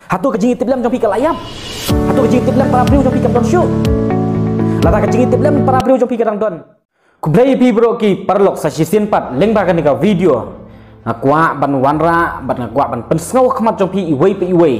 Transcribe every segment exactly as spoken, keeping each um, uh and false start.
Hato ka jingïatiplem jong phi ka la ïap? Hato ka jingïatiplem para briew jong phi kam don shuh? Lada ka jingïatiplem para briew jong phi ka dang don, khublei ïa phi baroh ki paralok. Sa shisien pat lyngba kane ka video nga kwah ban wanrah bad nga kwah ban pynsngew ha khmat jong phi iwei pa iwei.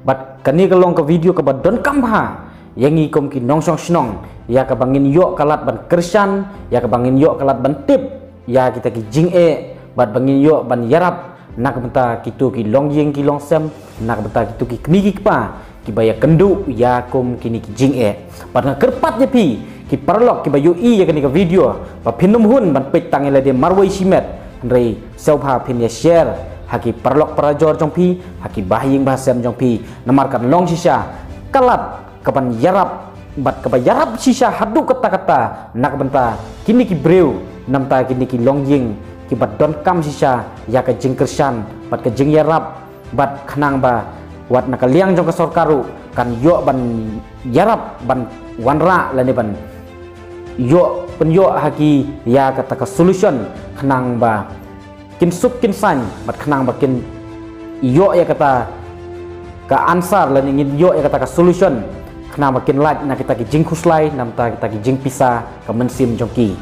Bad kane ka long ka video kaba donkam bha ïa ngi kum ki nongshong shnong, ïa kaba ngin ïoh ka lad ban kyrshan, ïa kaba ngin ïoh ka lad ban tip ïa kita ki jingeh, bad ba ngin ïoh ban ïarap na ka bynta kito ki longïing ki longsem, na ka bynta kito ki kmie ki kpa kiba ïakynduh ïa kum kine ki jingeh. Bad nga kyrpad ïa phi ki paralok kiba ïohi ïa kane ka video ba phin ym hun ban peit tang ïa lade marwei shimet, hynrei sngewbha phin ïa share ha ki paralok parajor jong phi, ha ki bahaïing bahasem jong phi, namar kan long shisha ka lad kaban ïarap bad kaba ïarap shisha haduh katta katta na ka bynta kine ki briew, na ka bynta kine ki longïing kiba donkam shisha ïa ka jingkyrshan bad ka jingïarap, bad khnang ba wat na ka liang jong ka sorkar ruh kan ïoh ban ïarap ban wanrah lane ban ïoh pynïoh ha ki ïa kata ka solution, khnang ba kin suk kin saiñ bad khnang ba kin ïoh ïa kata ka answer lane ngin ïoh ïa kata ka solution, khnang ba kin lait na kita ki jingkhuslai, na ka bynta kita ki jingpisa ka mynsiem jong ki.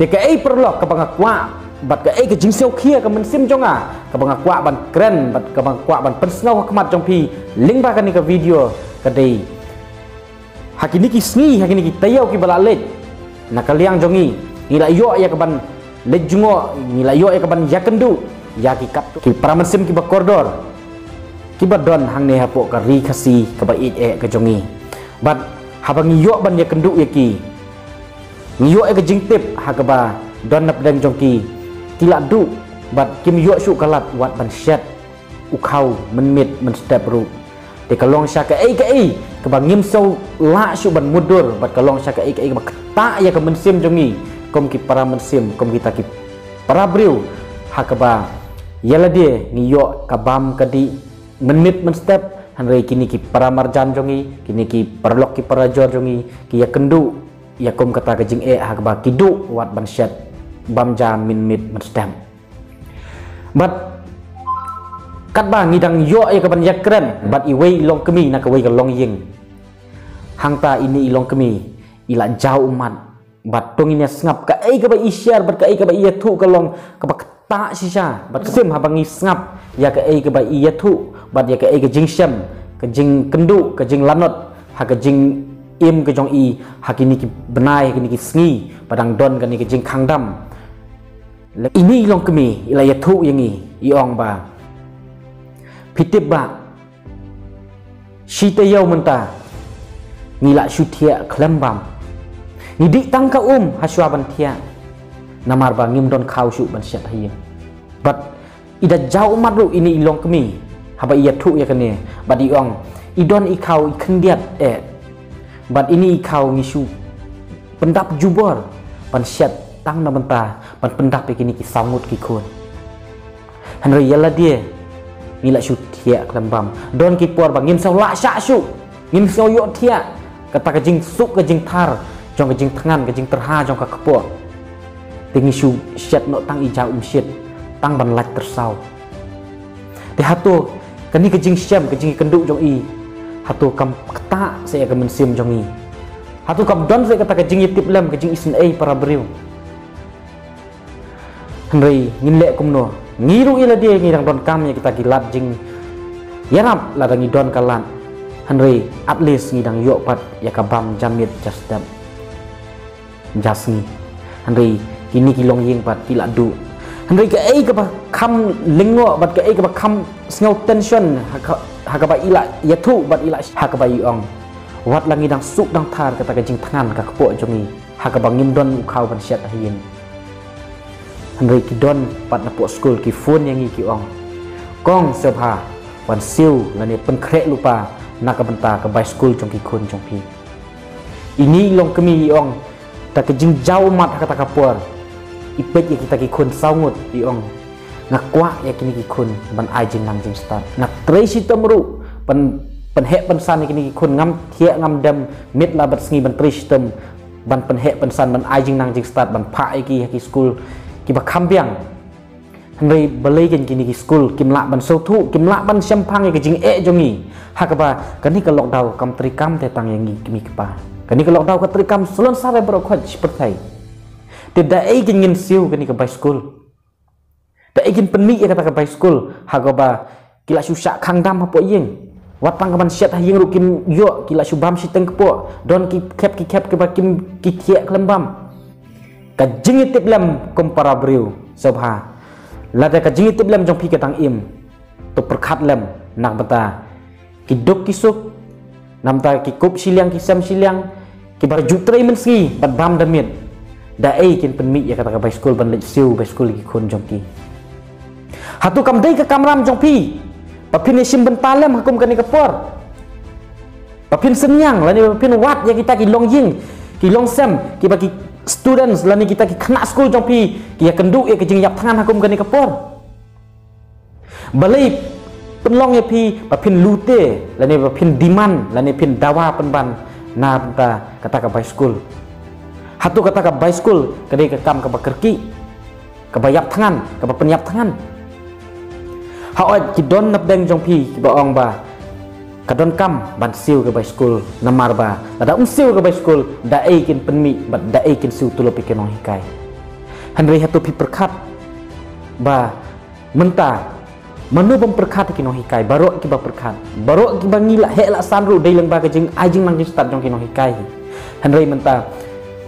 Te kaei paralok kaba nga kwah bad kaei ka jingsngewkhia ka mynsiem jong nga kaba nga kwah ban kren bad kaba nga kwah ban pynsngew ha khmat jong phi lyngba kane ka video ka dei, ha kine ki sngi, ha kine ki taïew kiba la leit, na ka liang jong ngi ngi la ïoh ïa kaban leit jngoh, ngi la ïoh ïa kaban ïakynduh ïa ki katto ki para mynsiem kiba kordor kiba don hangne hapoh ka ri Khasi kaba ïeit eh ka jong ngi. Bad haba ngi ïoh ban ïakynduh ïa ki, ngi ïoh ïa ka jingtip ha kaba don na pdeng jong ki, ki la duh bad kim ïoh shuh ka lad wat ban shet u khaw mynmiet mynstep ruh. Te ka long sha kaei kaei kaba ngim sngew lah shuh ban mutdur bad ka long sha kaei kaei kaba ktah ïa ka mynsiem jong ngi kum ki para mynsiem, kum kita ki para briew, ha kaba ïa lade ngi ïoh ka bam ka dih mynmiet mynstep, hynrei kine ki para marjan jong ngi, kine ki paralok ki parajor jong ngi ki ïakynduh ïa kum kata ka jingeh ha kaba ki duh wat ban shet bam ja mynmiet mynstep. Bad katba ngi dang ïoh ïa kaban ïakren bad iwei i longkmie na kawei ka longïing, hangta ine i longkmie i la jaw ummat. Bad to ngin ïa sngap kaei kaba i share bad kaei kaba i ïathuh ka long kaba ktah shisha. Bad ka sim haba ngi sngap ïa kaei kaba i ïathuh bad ïa kaei ka jingshem, ka jingkynduh, ka jinglanot ha ka jingim ka jong i ha kine ki bnai, ha kine ki sngi ba dang don kane ka jingkhang dam. Ine i longkmie i la ïathuh ïa ngi, i ong ba, phi tip ba shi taïew mynta ngi la shu thiah khlem bam. Ngi dih tang ka um ha shuwa ban thiah, namar ba ngim don khaw shuh ban shet ha ïing. Bad i da jaw ummat ruh ine i longkmie haba i ïathuh ïa kane, bad i ong, i don i khaw i khyndiat eh, bad ine i khaw ngi shu pyndap jubor ban shet tang na bynta ban pyndap ïa kine ki saw ngut ki khun. Hynrei ïa lade ngi la shu thiah khlem bam. Don ki por ba ngim sngew lah shah shuh, ngim sngew ïoh thiah kata ka jingsuk ka jingthar jong ka jingthngan, ka jingtyrha jong ka kpoh. Te ngi shu shet noh tang i jaw umshit tang ban lait tyrsaw. Te hato kane ka jingshem, ka jingkynduh jong i, hato kam ktah sa ïa ka mynsiem jong i? Hato kam don sa ïa kata ka jingïatiplem, ka jingisynei para briew? Hynrei ngin leh kumno? Ngi ruh ïa lade ngi dang donkam ïa kita ki lad jingïarap lada ngi don ka lad. Hynrei at least ngi dang ïoh pat ïa ka bam ja miet ja step ja sngi. Hynrei kine ki longïing pat ki la duh. Hynrei kaei kaba kham lyngngoh bad kaei kaba kham sngew tension ha ka, ha kaba i la ïathuh bad i la, ha kaba i ong, wat la ngi dang suk dang thar kata ka jingthngan ka kpoh jong ngi, ha kaba ngim don u khaw ban shet ha ïing. Hynrei ki don pat napoh skul ki phone ïa ngi ki ong, kong, sngewbha wan siew lane pynkhreh lypa na ka bynta ka bai skul jong ki khun jong phi. Ine i longkmie i ong, da ka jingjaw ummat ha kata ka por, i peit ïa kita ki khun saw ngut, i ong, nga kwah ïa kine ki khun ban ai jingnang jingstad. Nga trei shitom ruh ban pynheh pynsan ïa kine ki khun, ngam thiah ngam dem miet la bad sngi ban trei shitom ban pynheh pynsan, ban ai jingnang jingstad, ban phah ïa ki ha ki skul kiba kham biang. Hynrei balei keiñ kine ki skul kim lah ban sngewthuh, kim lah ban shemphang ïa ka jingeh jong ngi, ha kaba kane ka lockdown kam treikam te tang ïa ngi kmie kpa. Kane ka lockdown ka treikam salonsar ïa baroh khoit shi pyrthei. Te da ei keiñ ngin siew kane ka bai skul? Da ei keiñ pynmih ïa kata ka bai skul ha kaba ki la shu shah khang dam hapoh ïing? Wat tang ka ban shet ha ïing ruh kim ïoh, ki la shu bam shiteng kpoh, don ki khep ki khep kiba kim ki thiah khlem bam. Ka jingïatiplem kum para briew sngewbha. Lada ka jingïatiplem jong phi ka dang im, to pyrkhat lem, na ka bynta ki duk ki suk, na ka bynta ki kup shiliang ki sem shiliang, kiba ju trei mynsngi bad bam da miet. Da ei keiñ pynmih ïa kata ka bai skul ban leit siew bai skul ïa ki khun jong ki? Hato kam dei ka kamram jong phi ba phin ïa shim bynta lem ha kum kane ka por? Ba phin synñiang lane ba phin wad ïa kita ki longïing, ki longsem, kiba ki students lane kita ki khynnah skul jong phi ki ïa kynduh ïa ka jingïap thngan ha kum kane ka por? Balei pynlong ïa phi ba phin lute lane ba phin demand lane phin dawa pynban na bynta kata ka bai skul? Hato kata ka bai skul ka dei ka kam kaba kyrkieh, kaba ïap thngan, kaba pynïap thngan? Hooid, ki don napdeng jong phi kiba ong ba ka donkam ban siew ka bai skul, namar ba lada ym siew ka bai skul, da ei keiñ pynmih bad da ei keiñ siew tulop ïa ki nonghikai? Hynrei hato phi pyrkhat ba mynta mano bym pyrkhat ïa ki nonghikai? Baroh kiba pyrkhat, baroh kiba ngi la heh la san ruh dei lyngba ka jingai jingnang jingstad jong ki nonghikai hi. Hynrei mynta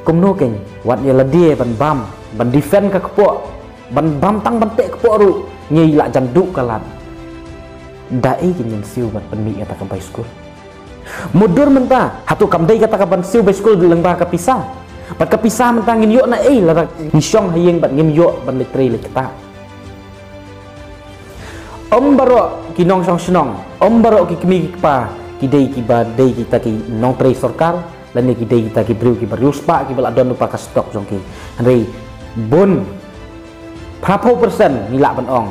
kumno keiñ, wat ïa lade ban bam, ban defend ka kpoh, ban bam tang ban teh kpoh ruh ngi la jan duh ka lad. Da ei keiñ ngin siew ban pynmih ïa kata ka bai skul? Mutdur mynta, hato kam dei kata ka ban siew bai skul lyngba ka pisa? Bad ka pisa mynta ngin ïoh na ei lada ngi shong ha ïing bad ngim ïoh ban leit trei leit ktah? Ym baroh ki nongshong shnong, ym baroh ki kmie ki kpa ki dei kiba dei kita ki nongtrei sorkar lane ki dei kita ki briew kiba riewspah kiba la don lypa ka stock jong ki. Hynrei bun, phraphew percent ngi lah ban ong,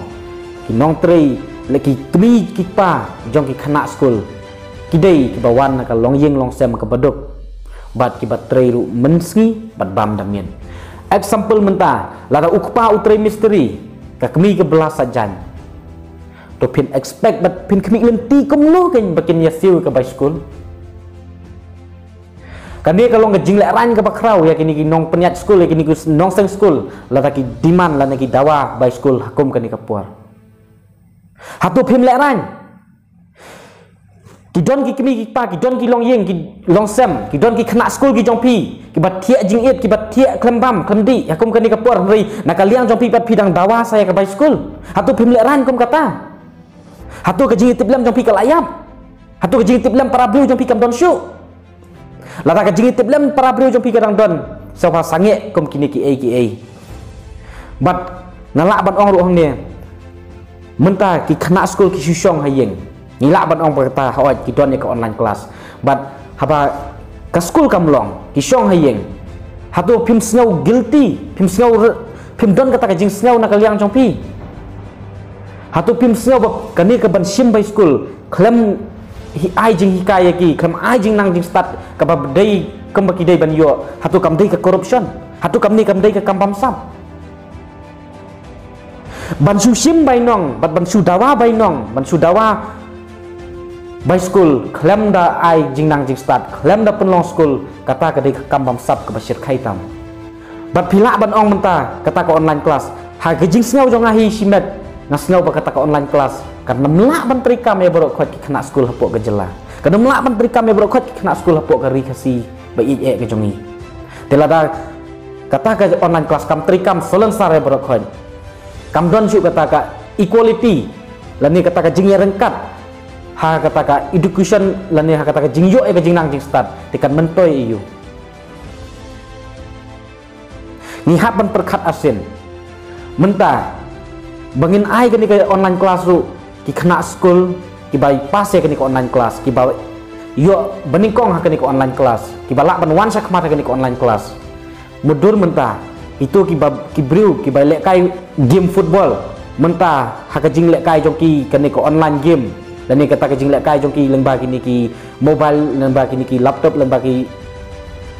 ki nongtrei, la ki kmie ki kpa jong ki khynnah skul, ki dei kiba wan na ka longïing longsem kaba duk bad kiba trei ruh mynsngi bad bam da miet. Example mynta, lada u kpa u trei mistri, ka kmie ka bylla saitjaiñ, to phin expect bad phin khmih lynti kumno keiñ ba kin ïa siew ka bai skul? Kane ka long ka jinglehrain kaba khraw ïa kine ki nongpynïaid skul, ïa kine ki nongseng skul, lada ki demand lane ki dawa bai skul ha kum kane ka por. Hato phim lehrain? Ki don ki kmie ki kpa, ki don ki longïing, ki longsem, ki don ki khynnah skul ki jong phi kiba thiah jingit, kiba thiah khlem bam khlem dih ha kum kane ka por, hynrei na ka liang jong phi pat phi dang dawa sa ïa ka bai skul. Hato phim lehrain kum kata? Hato ka jingïatiplem jong phi ka la ïap? Hato ka jingïatiplem para briew jong phi kam don shuh? Lada ka jingïatiplem para briew jong phi ka dang don, sngewbha sangeh kum kine kiei kiei. Bad nga lah ban ong ruh hangne, mynta ki khynnah skul ki shu shong ha ïing, ngi lah ban ong ba kata, hooid, ki don ïa ka online class. Bad haba ka skul kam long, ki shong ha ïing, hato phim sngew guilty, phim sngew re-, phim don kata ka jingsngew na ka liang jong phi? Hato phim sngew ba kane ka ban shim bai skul khlem hi-, ai jinghikai ïa ki, khlem ai jingnang jingstad kaba dei kumba ki dei ban ïoh, hato kam dei ka corruption? Hato kam ne kam dei ka kam bamsap? Ban shu shim bai nong, bad ban shu dawa bai nong, ban shu dawa bai skul khlem da ai jingnang jingstad, khlem da pynlong skul, kata ka dei ka kam bamsap kaba shyrkhei tam. Bad phi lah ban ong mynta kata ka online class, ha ka jingsngew jong nga hi shimet, nga sngew ba kata ka online class kan ym lah ban treikam ïa baroh khoit ki khynnah skul hapoh ka jylla, kan ym lah ban treikam ïa baroh khoit ki khynnah skul hapoh ka ri Khasi ba ïeit eh ka jong ngi. Te lada kata ka online class kam treikam salonsar ïa baroh khoit, kam don shuh kata ka equality lane kata ka jingïaryngkat ha kata ka education lane ha kata ka jingïoh ïa ka jingnang jingstad, te kan myntoi aïu? Ngi hap ban pyrkhat arsien. Mynta ba ngin ai kane ka online class ruh, ki khynnah skul kiba pass ïa kane ka online class, kiba ïoh banyngkong ha kane ka online class, kiba lah ban wan shakhmat ha kane ka online class, mutdur mynta kito kiba, ki briew kiba lehkai game football, mynta ha ka jinglehkai jong ki kane ka online game lane kata ka jinglehkai jong ki lyngba kine ki mobile, lyngba kine ki laptop, lyngba ki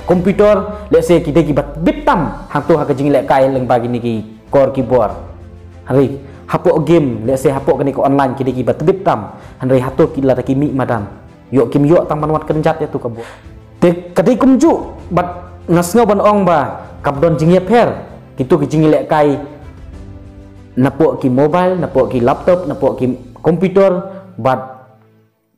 computer, lehse ki dei kiba tbit tam hangto ha ka jinglehkai lyngba kine ki kor ki bor. Hynrei hapoh game, let's say hapoh kane ka online, ki dei kiba tbit tam, hynrei hato ki lada ki mih madan, ïoh kim ïoh tang ban wad kynjat ïa tu ka bor. Te ka dei kumjuh bad nga sngew ban ong ba kam don jingïapher kito ki jingïalehkai napoh ki mobile, napoh ki laptop, napoh ki computer, bad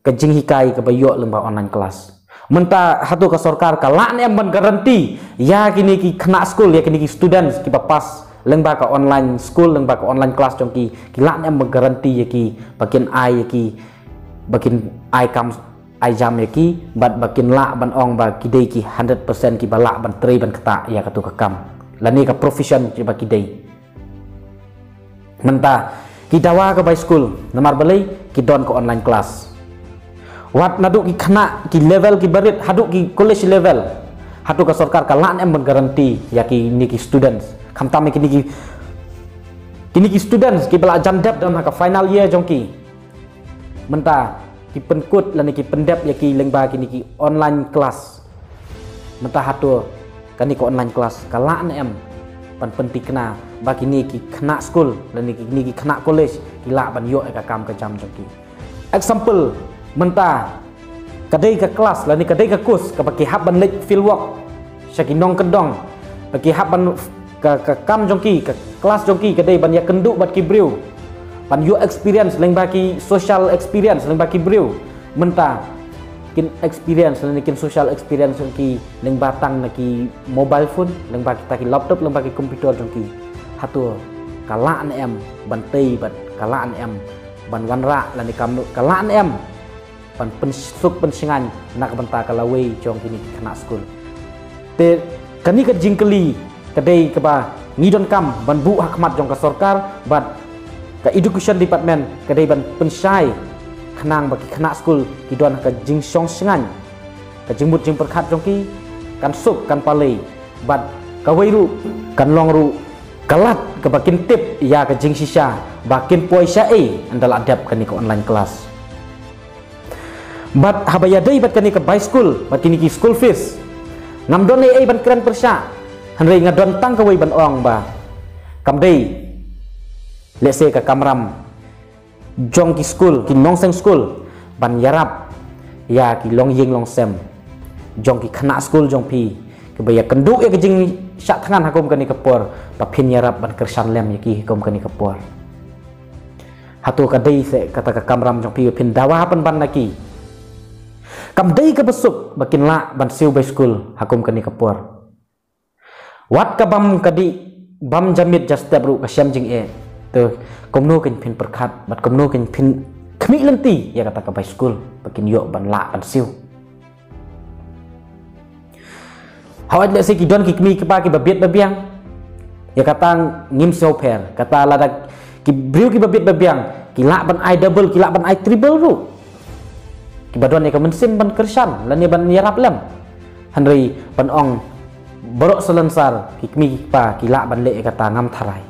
ka jinghikai kaba ïoh lyngba online class. Mynta hato ka sorkar ka lah ne em ban guarantee ïa kine ki khynnah skul, ïa kine ki students kiba pass lyngba ka online school, lyngba ka online class jong ki, ki lah ne em ban guarantee ïa ki ba kin ai ïa ki, ba kin ai kam ai jam ïa ki, bad ba kin lah ban ong ba ki dei ki hundred percent kiba lah ban trei ban ktah ïa katu ka kam lane ka profession kiba ki dei. Mynta ki dawa ka bai skul, namar balei? Ki don ka online class. Wat naduh ki khynnah ki level kiba rit haduh ki college level, hato ka sorkar ka lah ne em ban guarantee ïa kine ki students, khamtam ïa kine ki, kine ki students kiba la jan dep don ha ka final year jong ki. Mynta ki pynkut lane ki pyndep ïa ki lyngba kine ki online class. Mynta hato kane ka online class ka lah ne em ban pynthikna ba kine ki khynnah skul lane kine ki khynnah college ki lah ban ïoh ïa ka kam ka jam jong ki? Example, mynta ka dei ka class lane ka dei ka course kaba ki hap ban leit field work sha ki nongkyndong, ba ki hap ban, ka, ka kam jong ki, ka class jong ki ka dei ban ïakynduh bad ki briew, ban ïoh experience lyngba ki social experience lyngba ki briew. Mynta kin experience lane kin social experience jong ki lyngba tang na ki mobile phone, lyngba kita ki laptop, lyngba ki computer jong ki. Hato ka lah ne em ban tei bad ka lah ne em ban wanrah lane ka lah ne em ban pynsuk pynshngaiñ na ka bynta ka lawei jong kine ki khynnah skul? Te kane ka jingkylli ka dei kaba ngi donkam ban buh ha khmat jong ka sorkar bad ka education department ka dei ban pynshai khnang ba ki khynnah skul ki don ka jingshong shngaiñ, ka jingmut jingpyrkhat jong ki kan suk kan palei bad kawei ruh kan long ruh ka lad kaba kin tip ïa ka jingshisha ba kin poi shaei ynda la dep kane ka online class. Bad haba ïadei bad kane ka bai skul bad kine ki school fees, ngam don ei ei ban kren pyrshah, hynrei nga don tang kawei ban ong ba kam dei, let's say, ka kamram jong ki skul, ki nongseng skul ban ïarap ïa ki longïing longsem jong ki khynnah skul jong phi kiba ïakynduh ïa ka jingshah thngan ha kum kane ka por, ba phin ïarap ban kyrshan lem ïa ki ha kum kane ka por. Hato ka dei se kata ka kamram jong phi ba phin dawa pynban na ki? Kam dei kaba suk ba kin lah ban siew bai skul ha kum kane ka por. Wat ka bam ka dih, bam ja miet ja step ruh ka shem jingeh. Te kumno kin phin pyrkhat bad kumno kin phin khmih lynti ïa kata ka bai skul ba kin ïoh ban lah ban siew? Hawai, let's say, ki don ki kmie ki kpa kiba bit ba biang, ïa kata ngim sngewpher. Kata lada ki briew kiba bit ba biang ki lah ban ai double, ki lah ban ai triple ruh, kiba don ïa ka mynsiem ban kyrshan lane ban ïarap lem. Hynrei ban ong baroh salonsar ki kmie ki kpa ki lah ban leh ïa kata, ngam tharai.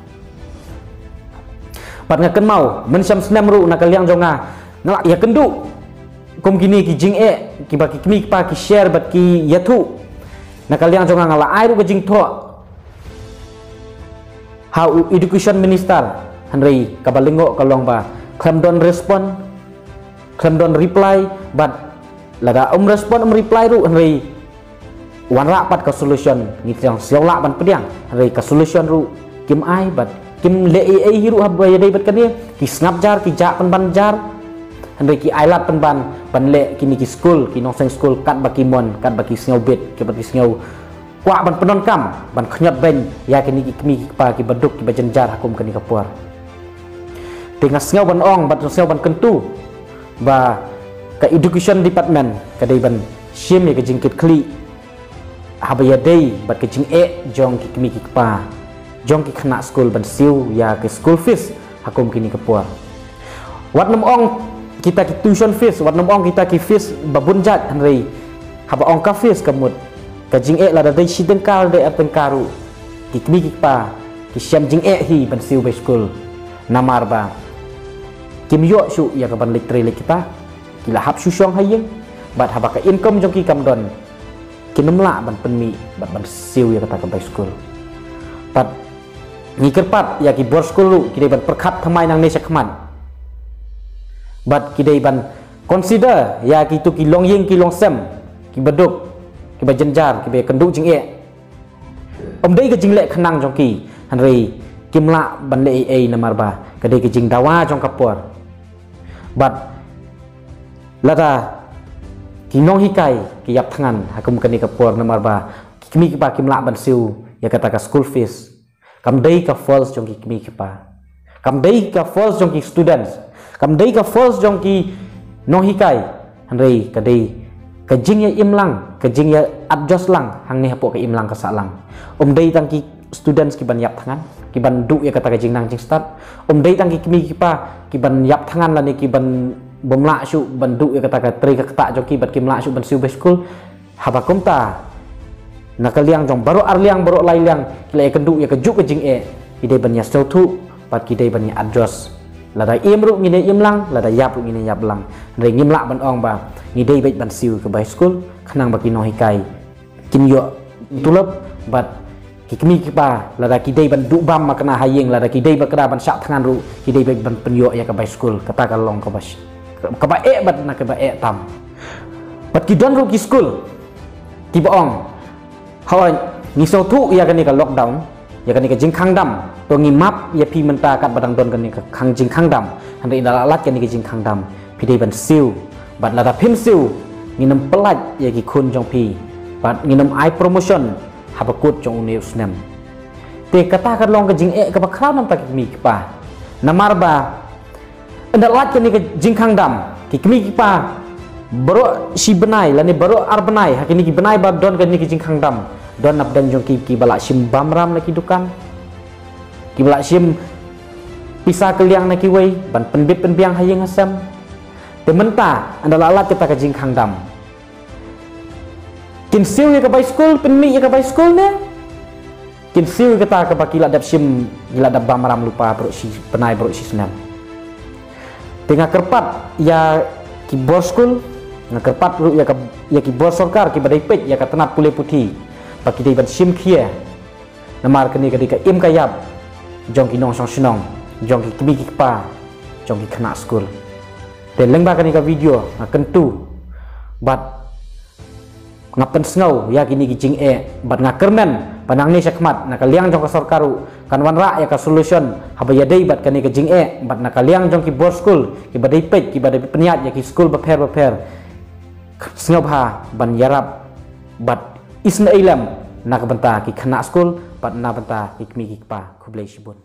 Bad nga kynmaw mynshem snem ruh na ka liang jong nga, nga la ïakynduh kum kine ki jingeh kiba ki kmie ki kpa ki share bad ki ïathuh. Na ka liang jong nga, nga la ai ruh ka jingthoh ha u education minister, hynrei kaba lyngngoh ka long ba khlem don respond, khlem don reply, bad lada um respond, um reply ruh, hynrei wanrah pat ka solution, ngi tang sngewlah ban pdiang, hynrei ka solution ruh kim ai bad kim leh ei ei hi ruh haba ïadei bad kane. Ki sngap jar, ki jah pynban jar, hynrei ki ailad pynban ban leh kine ki skul, ki nongseng skul katba ki mon, katba ki sngewbit, katba ki sngew kwah ban pyndonkam, ban khñiot beiñ ïa kine ki kmie ki kpa kiba duk kiba jynjar ha kum kane ka por. Te nga sngew ban ong bad nga sngew ban kyntu ba ka education department ka dei ban shim ïa ka jingkitkhlieh haba ïadei bad ka jingeh jong ki kmie ki kpa jong ki khynnah skul ban siew ïa ka school fees ha kum kine ka por. Wat nym ong kita ki tuition fees, wat nym ong kita ki fees ba bun jait, hynrei haba ong ka fees ka mut ka jingeh, lada dei shi tyngka, lada dei ar tyngka ruh, ki kmie ki kpa ki shem jingeh hi ban siew bai skul. Namar ba kim ïoh shuh ïa ka ban leit trei leit ktah, ki la hap shu shong ha ïing, bad haba ka income jong ki kam don, kin ym lah ban pynmih bad ban siew ïa kata ka bai skul. Bad Ngi kyrpad ïa ki bor skul ruh ki dei ban pyrkhat thymmai nangne shakhmat. Bad ki dei ban consider ïa kitu ki longïing ki longsem, ki baduk, ki bajynjar, ki bakynduh jingeh. Ym dei ka jingleh khnang jong ki, hynrei kim lah ban leh ei ei namar ba ka dei ka jingdawa jong ka por. Bad lada ki nonghikai ki ïap thngan ha kum kane ka por namar ba ki kmie ki kpa kim lah ban siew ïa kata ka school fees. Kam dei ka fault jong ki kmie ki kpa. Kam dei ka fault jong ki students. Kam dei ka fault jong ki nonghikai. Hynrei ka dei ka jingïaimlang, ka jingïa-adjust lang hangne hapoh ka imlang ka sahlang. Ym dei tang ki students ki ban ïap thngan, ki ban duh ïa kata ka jingnang jingstad. Ym dei tang ki kmie ki kpa ki ban ïap thngan lane ki ban bym lah shuh ban duh ïa kata ka trei ka ktah jong ki bad kim lah shuh ban siew bai skul. Haba kumta, na ka liang jong baroh arliang, baroh lailiang ki la ïakynduh ïa kajuh ka jingeh, ki dei ban ïasngewthuh bad ki dei ban ïa-adjust. Lada im ruh ngin ïa im lang, lada ïap ruh ngin ïa ïap lang. Hynrei ngim lah ban ong ba ngi dei beit ban siew ka bai skul khnang ba ki nonghikai kin ïoh tulop bad ki kmie ki kpa lada ki dei ban duh bam ma kane ha ïing, lada ki dei ba kane ban shah thngan ruh ki dei beit ban pynïoh ïa ka bai skul. Kata ka long kaba sh-, kaba eh bad na kaba eh tam. Bad ki don ruh ki skul kiba ong, hooid, ngi sngewthuh ïa kane ka lockdown, ïa kane ka jingkhang dam. To ngi map ïa phi mynta katba dang don kane ka khang jingkhang dam. Hynrei ynda la lait kane ka jingkhang dam, phi dei ban siew. Bad lada phim siew, ngin ym pyllait ïa ki khun jong phi. Bad ngin ym ai promotion haba kut jong une u snem. Te kata ka long ka jingeh kaba khraw namar ki kmie ki kpa. Namar ba ynda lait kane ka jingkhang dam, ki kmie ki kpa baroh shi bnai lane baroh ar bnai, ha kine ki bnai ba don kane ka jingkhang dam, don napdeng jong ki kiba la shim bamram na ki dukan, kiba la shim pisa kylliang na kiwei ban pynbit pynbiang ha ïing ha sem. Te mynta ynda la lait kata ka jingkhang dam, kin siew ïa ka bai skul, pynmih ïa ka bai skul ne kin siew ïa kata kaba ki la dep shim, ki la dep bamram lypa baroh shi bnai baroh shi snem. Te nga kyrpad ïa ki bor skul, nga kyrpad ruh ïa ka, ïa ki bor sorkar kiba dei peit ïa ka tnat pule puthi, ba ki dei ban shim khia. Namar kane ka dei ka im ka ïap jong ki nongshong shnong, jong ki kmie ki kpa, jong ki khynnah skul. Te lyngba kane ka video nga kyntu bad nga pynsngew ïa kine ki jingeh bad nga kyrmen ba nangne shakhmat na ka liang jong ka sorkar ruh kan wanrah ïa ka solution haba ïadei bad kane ka jingeh, bad na ka liang jong ki bor skul kiba dei peit, kiba dei pynïaid ïa ki skul bapher bapher, sngewbha ban ïarap bad isynei lem na ka bynta ki khynnah skul bad na bynta ki kmie ki kpa. Khublei shibun.